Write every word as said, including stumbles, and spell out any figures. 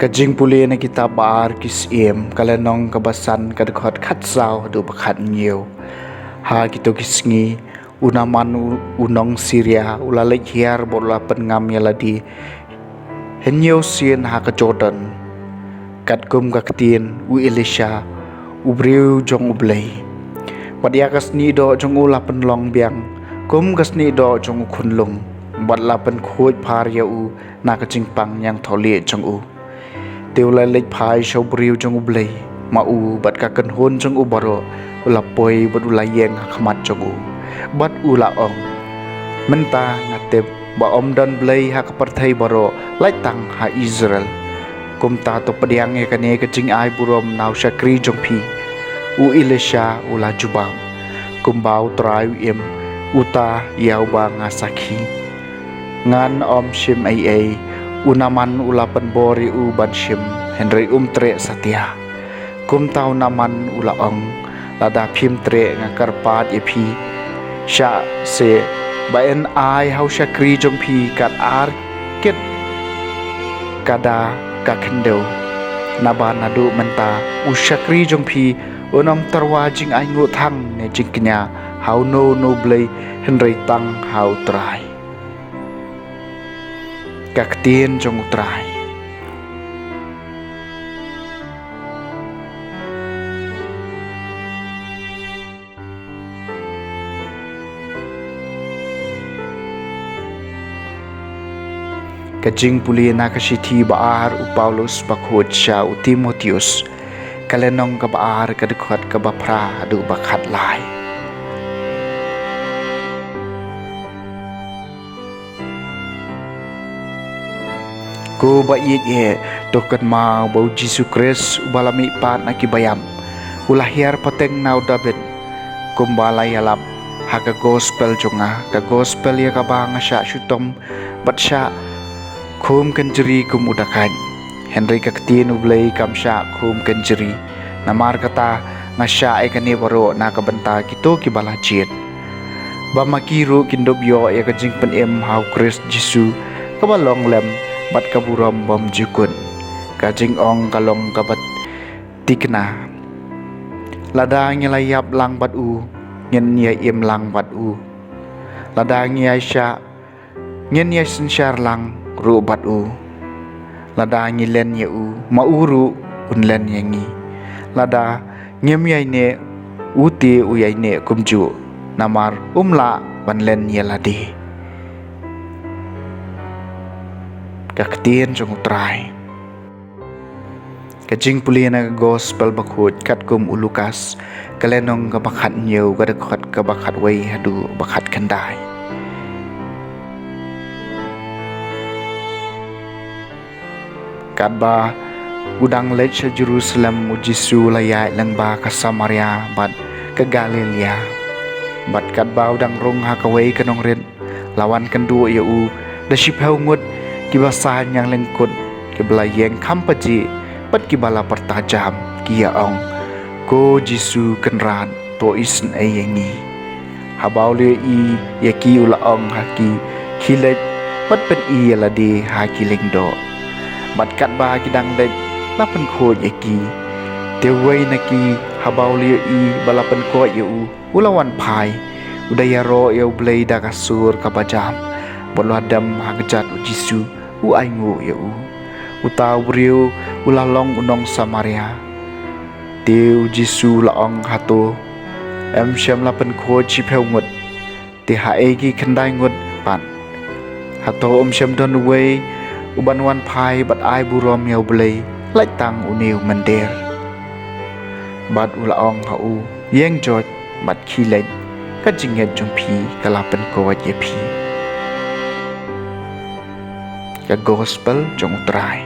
Ka jingpule na kitab ba ar Ki Syiem, ka lynnong kaba san, ka dkhot khatsaw haduh ba khathynñiew. Ha kito ki sngi, u Naaman u, u nong Syria, u la leit hiar bad u la pynngam ïa lade hynñiew sien ha ka Jordan, katkum ka ktien u Elisha, u briew jong U Blei. Bad ïa ka snieh doh jong u la pynlong biang kum ka snieh doh jong u khunlung, bad la pynkhuid phar ïa u na ka jingpang ñiangthohlieh jong u. Te u la leit phai sha u briew jong U Blei, ma u bad ka kynhun jong u baroh, u la poi bad u la ïeng ha khmat jong u, bad u la ong: Mynta nga tip ba ym don Blei ha ka pyrthei baroh, lait tang ha Israel. Kumta to pdiang ïa kane ka jingai burom na u shakri jong phi, u Elisha u la jubab: Kumba U Trai u im, uta ïa uba nga sakhi, ngan ym shim ei ei. U Naaman u la pynbor ïa u ban shim, hynrei um treh satia. Kumta u Naaman u la ong: Lada phim treh, nga kyrpad ïa phi, shah seh ba yn ai ha u shakri jong phi kat ar kit kada ka khyndew. Naba naduh mynta u shakri jong phi un ym tyrwa jingainguh thang ne jingkñia ha uno uno u blei, hynrei tang ha U Trai. Ka ktien jong U Trai. Ka jingpule na ka shithi ba ar u Paulus bakhuid sha u Timotheus, ka lynnong kaba ar, ka dkhot kaba phra haduh ba khatlai. Ko ba ïeit eh, to kynmaw ba u Jisu Khrist uba la mihpat na ki baïap, u la hiar pateng na u Dabid, kumba la ïalap ha ka gospel jong nga, ka gospel ïa kaba nga shah shitom bad shah khum kynjri kum u dakait. Hynrei ka ktien U Blei kam shah khum kynjri. Namar kata nga shah ïa kane baroh na ka bynta kito kiba la jied, ba ma ki ruh kin dup ïoh ïa ka jingpynim ha u Khrist Jisu, kaba long lem bad ka burom bymjukut, ka jingong ka long kaba tikna. Lada ngi la ïap lang bad u, ngin ïa im lang bad u. Lada ngi ïa shah, ngin ïa synshar lang ruh bad u. Lada ngi len ïa u, ma u ruh un len ïa ngi. Lada ngim ïaineh, u te u ïaineh kumjuh, namar um lah ban len ïa lade. Ka ktien jong U Trai. Ka jingpule na ka gospel bakhuid katkum u Lukas, ka lynnong kaba khathynñiew, ka dkhot kaba khatwei haduh ba khatkhyndai. Katba u dang leit sha Jerusalem, u Jisu la ïaid lyngba ka Samaria bad ka Galilia. Bad katba u dang rung ha kawei ka nongrit, la wan kynduh ïa u da shiphew ngut kiba saiñ ïa lyngkut, kiba la ïeng kham pajih bad kiba la pyrta jam, ki ïa ong: Ko Jisu Kynrad, to isynei ïa ngi. Haba u la ïohi ïa ki, u la ong ha ki: Khie leit bad pyni ïa lade ha ki lyngdoh. Bad katba ki dang leit, la pynkhuid ïa ki. Te uwei na ki, haba u la ïohi ba la pynkoit ïa u, u la wan phai, u da ïaroh ïa U Blei da ka sur kaba jam, bad u la dem ha kjat u Jisu, u ainguh ïa u. Uta u briew u la long u nong Samaria. Te u Jisu u la ong: Hato ym shym la pynkhuid shiphew ngut? Te haei ki khyndai ngut pat? Hato ym shym don uwei uban wan phai bad ai burom ïa U Blei, lait tang une u mynder? Bad u la ong ha u: Ïeng joit bad khie leit, ka jingngeit jong phi ka la pynkoit ïa phi. Ka gospel jong U Trai.